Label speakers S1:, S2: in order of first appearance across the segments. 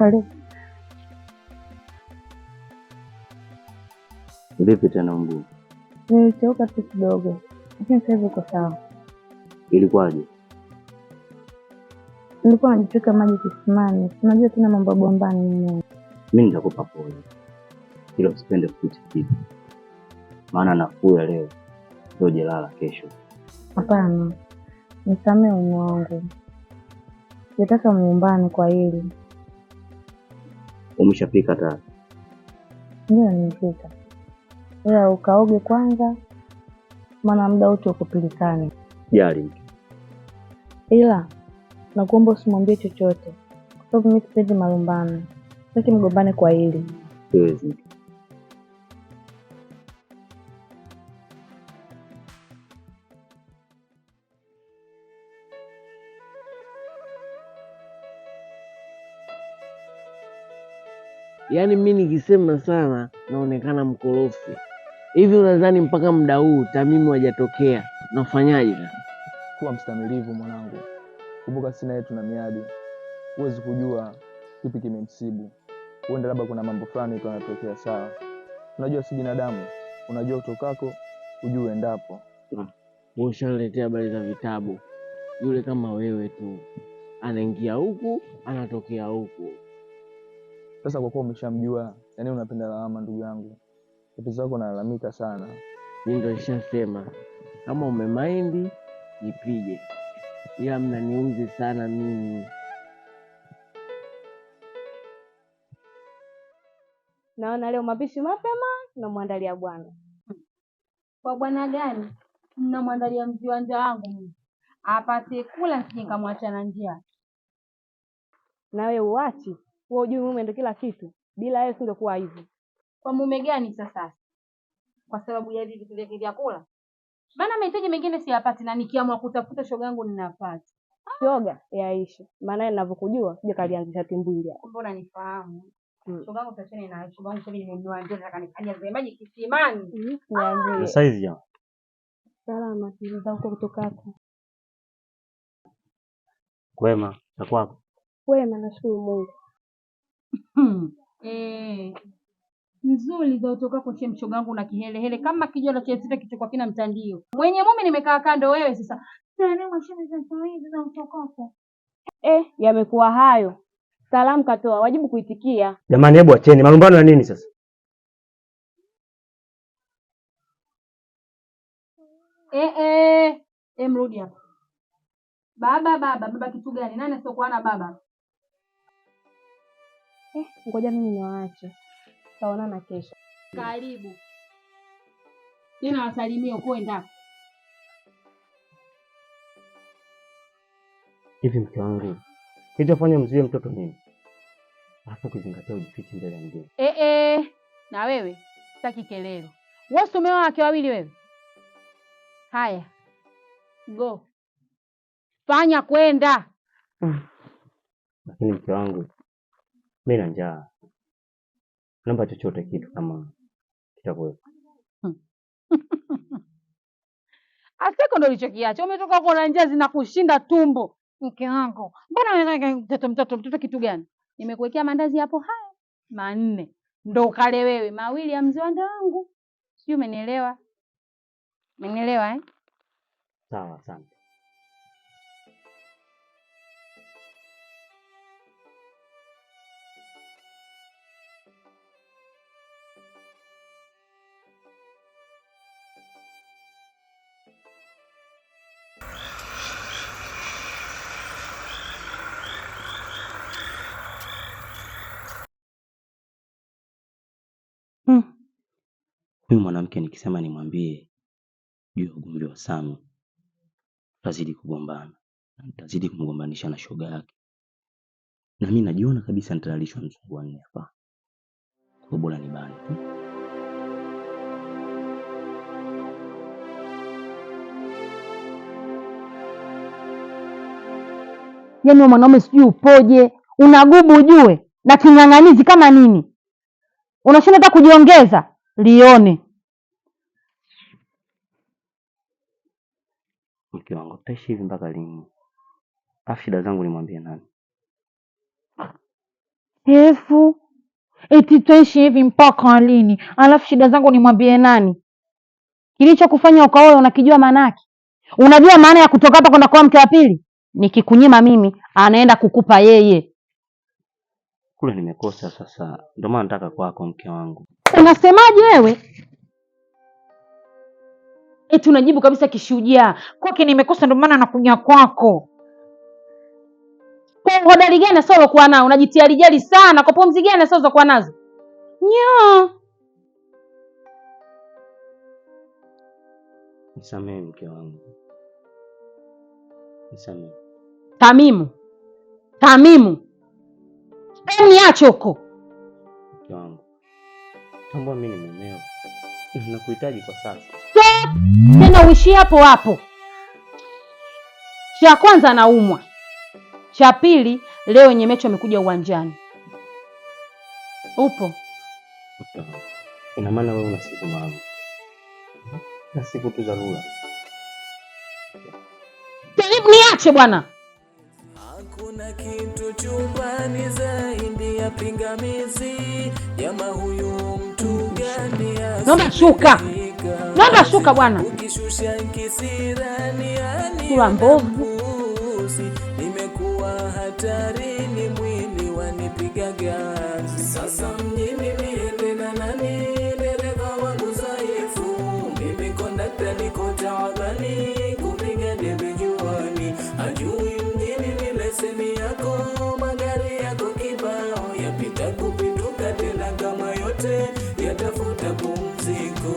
S1: Karibu.
S2: Vipi tena mguu?
S1: Niliteuka tu kidogo, lakini sasa hivi uko sawa.
S2: Ilikuwaje?
S1: Nilikuwa najiteka maji kisimani, unajua tena mambo ya bombani mwenyewe.
S2: Mimi nitakupa pole, ila usipende kuficha kitu, maana nafuu ya leo ndio jeraha la kesho.
S1: Hapana, nisamehe mume wangu, sijataka muungane kwa hili.
S2: Umeshapika tayari?
S1: Ndio, nimepika, ila ukaoge kwanza, maana muda wote uko pilikani.
S2: Jali,
S1: Ila nakuomba usimwambie chochote, kwa sababu mimi sipendi malumbano. Sitaki mgombane kwa hili.
S2: Siwezi.
S3: Yaani mi nikisema sana naonekana mkorofi. Hivi unadhani mpaka muda huu Tamimu hajatokea, nafanyaje sasa?
S4: Kuwa mstamilivu mwanangu, kumbuka sisi naye tuna miadi, huwezi kujua kipi kimemsibu. Huenda labda kuna mambo fulani tu yanatokea. Sawa, unajua si binadamu, unajua utokako hujui uendapo.
S3: Wewe ushaniletea habari za vitabu. Yule kama wewe tu, anaingia huku anatokea huku.
S4: Sasa kwa kuwa umeshamjua, yaani unapenda lawama ndugu yangu, tatizo lako unalalamika sana.
S3: Mimi ndo nishasema kama umemaindi nipige, ila mnaniuzi sana mimi.
S5: Naona leo mapishi mapema namwandalia bwana.
S6: Kwa bwana gani? Mnamwandalia mziwanja wangu mimi apate kula, nisije nikamwacha na njaa.
S5: Na wewe uachi, wewe hujui mume ndo kila kitu. Bila yeye singekuwa hivi.
S6: Kwa mume gani sasa? Kwa sababu ya hivi vitu vyake vya kula? Maana mahitaji mengine siyapati, na nikiamua kutafuta shoga yangu ninapata.
S5: Shoga yaishi, maana ninavyokujua sije kalianzisha timbwili hapa.
S6: Kumbe unanifahamu.
S5: Mm.
S6: Shoga yangu tuachane na shoga yangu, sasa hivi nimenunua ndio nataka nikajaze maji kisimani.
S5: Niambie.
S2: Saizi jamaa.
S5: Salama za huko kutokako.
S2: Kwema, za kwako?
S5: Wema, nashukuru Mungu.
S6: Eh, nzuri za utokako shem, shoga yangu na kihelehele kama kijolo cha sita kichwa kina mtandio. Mwenye mume nimekaa kando, wewe sasa. Salamu sheme za hizi za utokako.
S5: Eh, yamekuwa hayo. Salamu katoa, wajibu kuitikia.
S2: Jamani, hebu acheni malumbano ya nini sasa?
S6: Eh, eh, eh, mrudi hapa. Baba baba baba kitu gani? Nani asiokuwa na baba?
S5: Eh, ngoja mimi niwaache. Tutaonana kesho.
S6: Karibu. Tena wasalimie uko endako.
S2: Hivi mke wangu, kilichofanya mzuie mtoto nini? Alafu ukizingatia ujifichi mbele ya mgeni.
S6: Eh, eh, na wewe sitaki kelele. Wewe si umeoa wake wawili wewe? Haya. Go. Fanya kwenda.
S2: Lakini mke wangu, mimi na njaa, naomba chochote kitu kama kitakuwepo.
S6: Aseko ndo ulichokiacha. Umetoka huko na njaa zinakushinda tumbo. Mke wangu, mbona unataka mtoto mtoto mtoto kitu gani? Nimekuwekea mandazi hapo haya 4. Ndo ukale wewe, mawili ya mzee wangu. Sijui umenielewa? Umenielewa eh?
S2: Sawa, asante. Huyu mwanamke nikisema nimwambie juu ya ugomvi wa Sami, tutazidi kugombana na nitazidi kumgombanisha na shoga yake, na mimi najiona kabisa nitalalishwa mzungu wa nne hapa. Kwa bora nibane tu.
S6: Yaani wewe mwanaume sijui upoje, unagubu ujue na king'ang'anizi kama nini, unashinda hata kujiongeza lione.
S2: Mke wangu, tutaishi hivi mpaka lini? Alafu shida zangu nimwambie nani?
S6: Efu, eti tuishi hivi mpaka lini? Alafu shida zangu nimwambie nani? Kilichokufanya ukaoe unakijua maana yake? Unajua maana ya kutoka hapa kwenda kwa mke wa pili? Nikikunyima mimi, anaenda kukupa yeye.
S2: Kule nimekosa sasa, ndio maana nataka kwako mke wangu.
S6: Unasemaje wewe? Eti unajibu kabisa kishujaa. Kwake nimekosa ndio maana nakuja kwako. Kwa uhodari gani sasa uliokuwa nao? Unajitiarijali sana. Kwa pumzi gani sasa ulizokuwa nazo? Nyoo.
S2: Nisamehe mke wangu, nisamehe.
S6: Tamimu. Tamimu. Hebu niache huko.
S2: Mke wangu, tambua mimi ni mumeo, nakuhitaji kwa sasa.
S6: Stop! Tena uishie hapo hapo. Cha kwanza anaumwa. Cha pili leo wenye mechi wamekuja uwanjani. Upo?
S2: Mke wangu, ina maana wewe una siku maalum, na siku tu dharura.
S6: Tamimu niache bwana.
S7: Hakuna kitu chumbani zaidi ya pingamizi. Jamaa huyu mtu gani?
S6: Naomba shuka. Naomba shuka bwana.
S7: Ukishusha kisirani
S6: Sura mbovu.
S7: Nimekuwa hatarini, mwili wanipiga ganzi. Sasa mjini niende na nani? Dereva wangu dhaifu, mimi kondakta niko taabani, kupiga debe juani. Hajui mjini ni leseni yako, magari yako kibao, yapita kupituka tena kama yote yatafuta pumziko.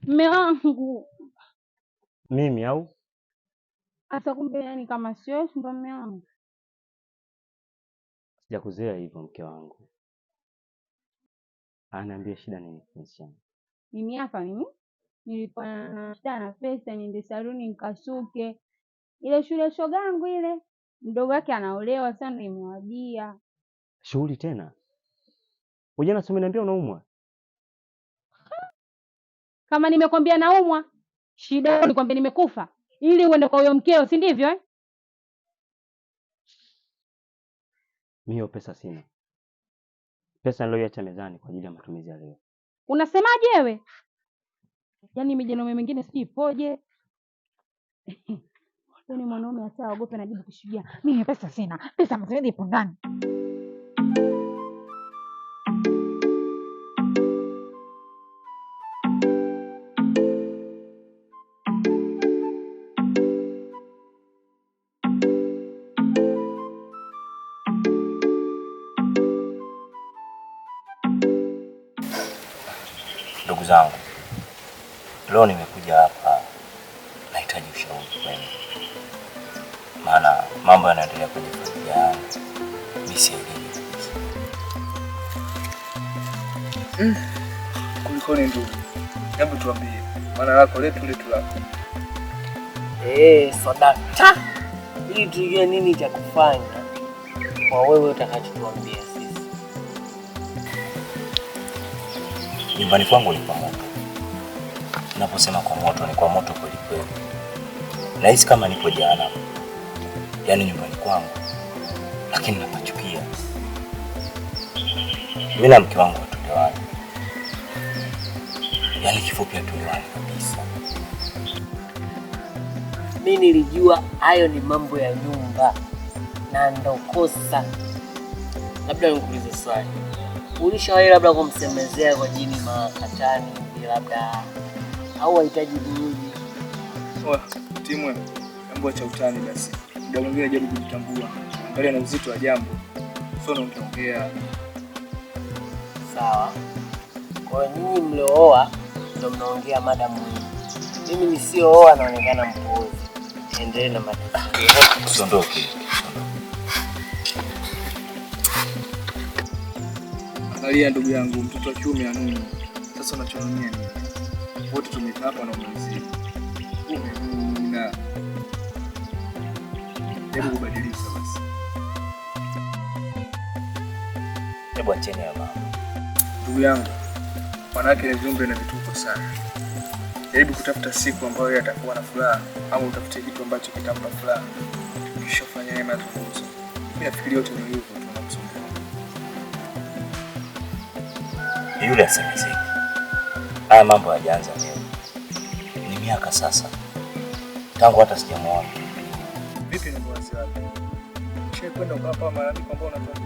S6: Mme wangu.
S2: Mimi au
S6: Hata kumbe yani kama sio ndo mme wangu.
S2: sijakuzoea hivyo mke wangu. Anaambia shida nini kipenzi changu?
S6: Mimi hapa mimi nilikuwa na shida na pesa niende saluni nikasuke. Ile shule shogangu ile mdogo wake anaolewa sana nimewajia.
S2: Shughuli tena? Ujana si umeniambia unaumwa?
S6: Kama nimekwambia naumwa, shida yako nikwambia nimekufa ili uende kwa huyo mkeo, si ndivyo eh?
S2: Mimi hiyo pesa sina. Pesa niliyoiacha mezani kwa ajili ya matumizi ya leo.
S6: Unasemaje wewe? Yaani mijanaume mingine sijui ipoje. Yaani mwanaume hata aogope anajibu kishujaa. Mimi pesa sina. Pesa matumizi ipo ndani.
S2: Ndugu zangu, leo nimekuja hapa, nahitaji ushauri kwenu, maana mambo yanaendelea kwenye familia yangu mimi sielewi kabisa.
S4: Kulikoni ndugu? Hebu tuambie, maana lako letu letu lako.
S3: Sadakta, ili tujue nini cha kufanya kwa wewe utakachotuambia sisi.
S2: Nyumbani kwangu ni kwa moto. Naposema kwa moto ni kwa moto kweli kweli. Nahisi kama nipo jehanamu, yaani nyumbani kwangu, lakini napachukia. Mimi na mke wangu hatuelewani, yaani kifupi hatuelewani kabisa.
S3: Mi nilijua hayo ni mambo ya nyumba na ndo kosa. Labda nikuulize swali, ulishawahi labda kumsemezea kwa jini makatani hivi labda, au wahitaji buruji?
S4: Oa, Timwe, hebu acha utani basi. Muda mwingine jaribu kujitambua. Angalia na uzito wa jambo. Sio unaongea.
S3: Sawa. Kwa hiyo nyinyi mliooa ndo mnaongea mada muhimu. Mimi nisiyooa naonekana mpuuzi. Niendelee na matatizo.
S2: Usiondoke.
S4: Angalia ndugu yangu, mtoto wa kiume anuni. Sasa unachonunia nini? Wote tumekaa hapa na umalizia. Umenuna. Hebu kubadilisha basi.
S2: Hebu acheni ya mama.
S4: Ndugu yangu, wanawake ni viumbe na vituko sana. Jaribu kutafuta siku ambayo yeye atakuwa na furaha au utafute kitu ambacho kitampa furaha. Kisha fanya naye mazungumzo. Mimi nafikiri yote ni hivyo tu namsumbua.
S2: Yule asemezeki. Haya mambo hayajaanza leo. Ni miaka sasa. Tangu hata sijamuona.
S4: Vipi na mwazi wake? Kisha kwenda ukawapa malalamiko ambao unatuambia?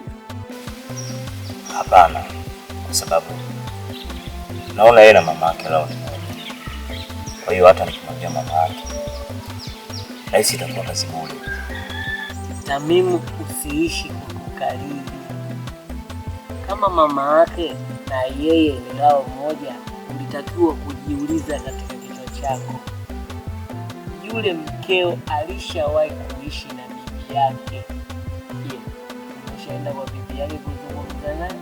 S2: Hapana, kwa sababu naona yeye na mama yake lao ni moja. Kwa hiyo hata nikimwambia mama yake, rahisi itakuwa kazi bure.
S3: Tamimu, usiishi kwa kukariri. Kama mama yake na yeye ni lao moja, ulitakiwa kujiuliza katika kichwa chako, yule mkeo alishawahi kuishi na bibi yake? Je, umeshaenda kwa bibi yake kuzungumza naye?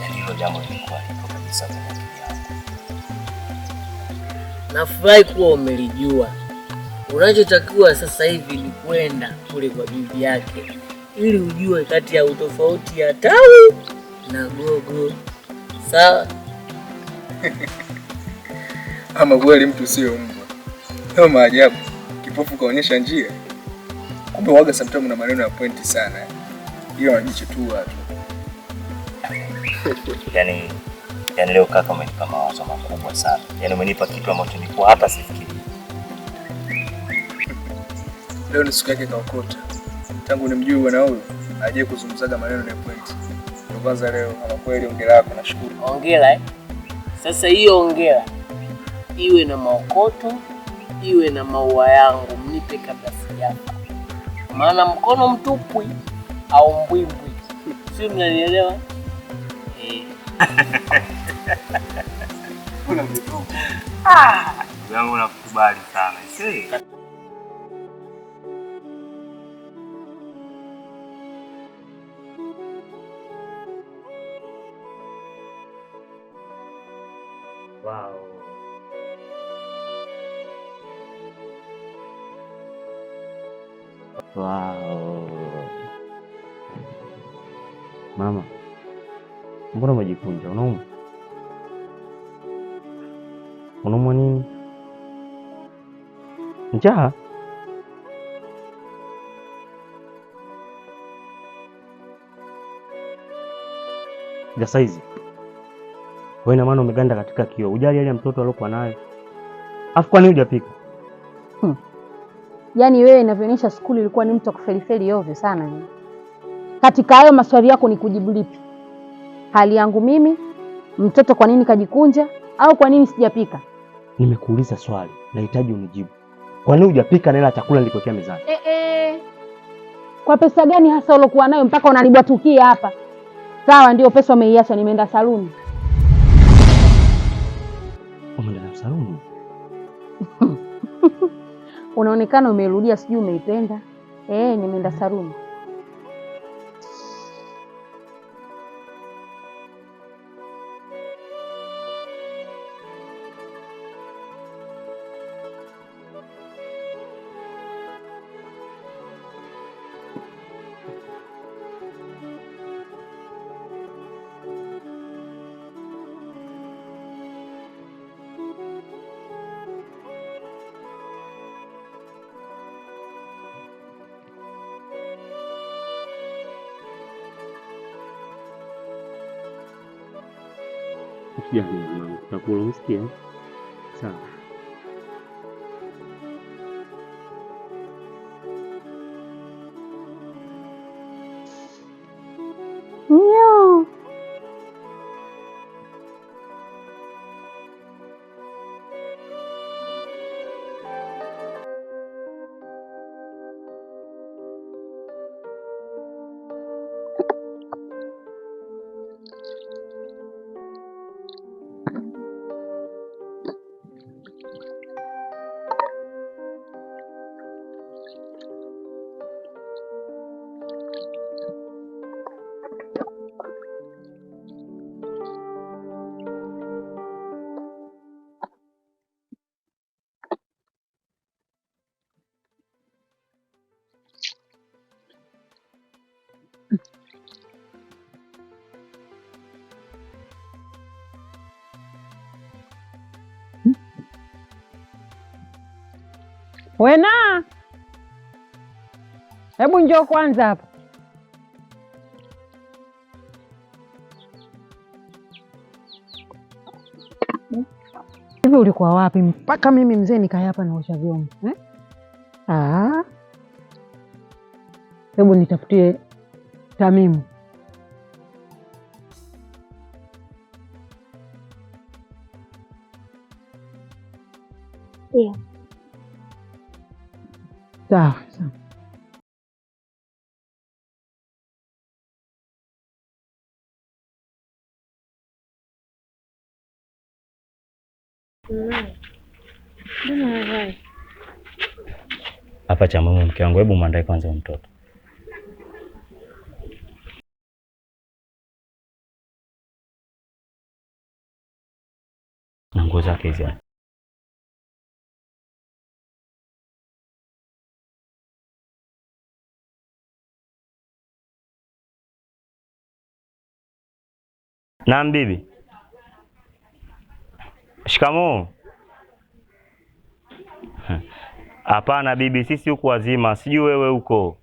S2: Yaani hilo jambo lilikuwa lipo kabisa kwenye akili yangu.
S3: Nafurahi kuwa umelijua. Unachotakiwa sasa hivi ni kwenda kule kwa bibi yake ili ujue kati ya utofauti ya tawi na gogo. Sawa?
S4: Ama kweli mtu sio mbwa. Kama maajabu, kipofu kaonyesha njia. Kumbe waga sometimes na maneno ya pointi sana. Hiyo wanajichetua tu.
S2: Yaani leo kaka umenipa mawazo makubwa sana. Yaani umenipa kitu ambacho nilikuwa hata sifikiri.
S4: Leo ni siku yake kaokota. Tangu nimjue bwana huyu, hajawahi kuzungumzaga maneno ya pointi. Ndio kwanza leo, ama kweli hongera yako, nashukuru.
S3: Hongera eh? Sasa hiyo hongera iwe na maokoto, iwe na maua yangu, mnipe kabla sijafa. Maana mkono mtupwi au mbwimbwi. Sio, mnanielewa? Eh.
S4: Kuna vituko.
S2: Yangu nakukubali sana. Si. Wow. Wow. Mama, mbona umejikunja? Unaumwa? Unaumwa nini? Njaa? Ya saizi. Wewe ina maana umeganda katika kioo. Hujali yale mtoto aliyokuwa nayo. Afu kwa nini hujapika?
S6: Yaani wewe inavyoonyesha skuli ilikuwa ni mtu wa kufelifeli ovyo sana. Katika hayo maswali yako ni kujibu lipi? Hali yangu mimi, mtoto kwa nini kajikunja au kwa nini sijapika?
S2: Nimekuuliza swali, nahitaji unijibu. Kwa nini hujapika na ile chakula nilikuwekea mezani?
S6: Kwa pesa gani hasa ulokuwa nayo mpaka unanibwatukia hapa? Sawa, ndio pesa umeiacha, nimeenda saluni.
S2: Umeenda saluni?
S6: Unaonekana umerudia, sijui umeipenda. Nimeenda saluni.
S2: Usijali mama, tutakula, umesikia? Sawa.
S6: Nyo. Wena, hebu njoo kwanza hapa. Hivi ulikuwa wapi mpaka mimi mzee nikae hapa naosha vyombo eh? Ah, hebu nitafutie Tamimu.
S1: Ndio.
S6: Sawa sawa.
S2: Hapa cha muhimu, mke wangu, hebu mwandae kwanza huyu mtoto. Na nguo zake hizi hapa. Naam bibi. Shikamoo. Hapana bibi, sisi huku wazima, sijui wewe huko.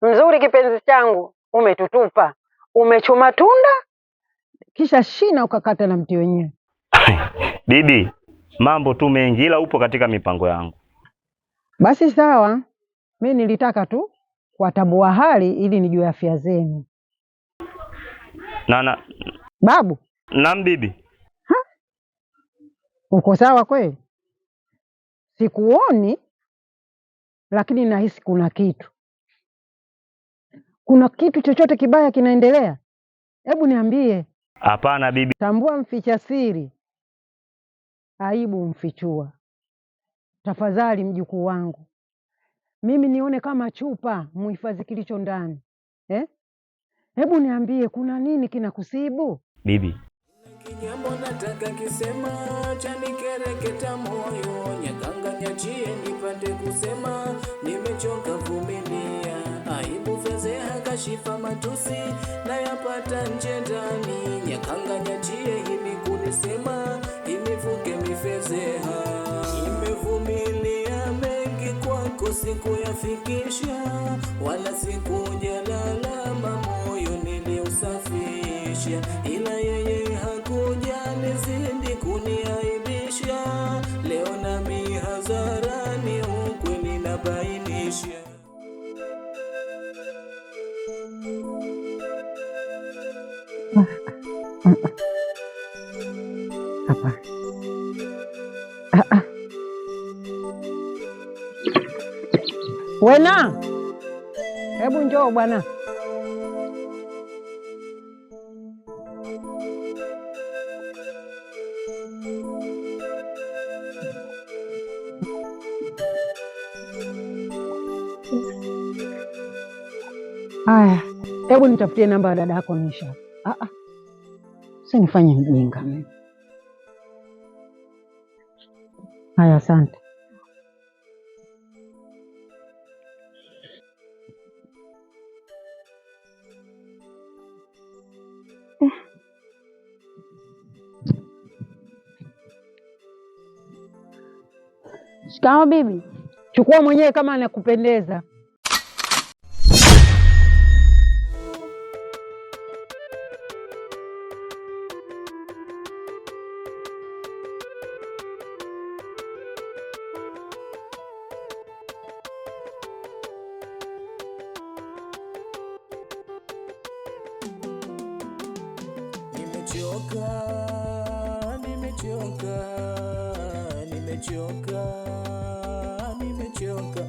S6: Mzuri kipenzi changu, umetutupa, umechuma tunda kisha shina ukakata na mti wenyewe.
S2: Bibi, mambo tu mengi, ila upo katika mipango yangu.
S6: Basi sawa, mi nilitaka tu kuwatambua hali ili nijue afya zenu.
S2: Na
S6: Babu,
S2: naam bibi.
S6: uko sawa kweli? Sikuoni, lakini nahisi kuna kitu, kuna kitu chochote kibaya kinaendelea. Hebu niambie.
S2: Hapana bibi.
S6: Tambua mficha siri, aibu mfichua. Tafadhali mjukuu wangu, mimi nione kama chupa, muhifadhi kilicho ndani eh? Hebu niambie, kuna nini kinakusibu?
S2: Bibi,
S7: Kijambo nataka kisema chanikereketa moyo, nyakanga nyachie nipate kusema, nimechoka vumilia, aibu fedheha kashifa matusi nayapata nje ndani, nyakanga nyachie hili kunisema, inivuke mifedheha, nimevumilia mengi kwako sikuyafikisha, wala sikujalalama, moyo niliusafisha, ila yeye hakuja nizidi kuniaibisha, leo nami hadharani ukweli nabainisha.
S6: Hapana. Ah, ah. Wena, hebu njoo bwana. Haya, hebu nitafutie namba ya dada yako Nisha. Ah, ah. Usinifanye mjinga mimi. Haya, asante.
S5: Shikamoo bibi.
S6: Chukua mwenyewe kama anakupendeza.
S7: Nimechoka, nimechoka, nimechoka, nimechoka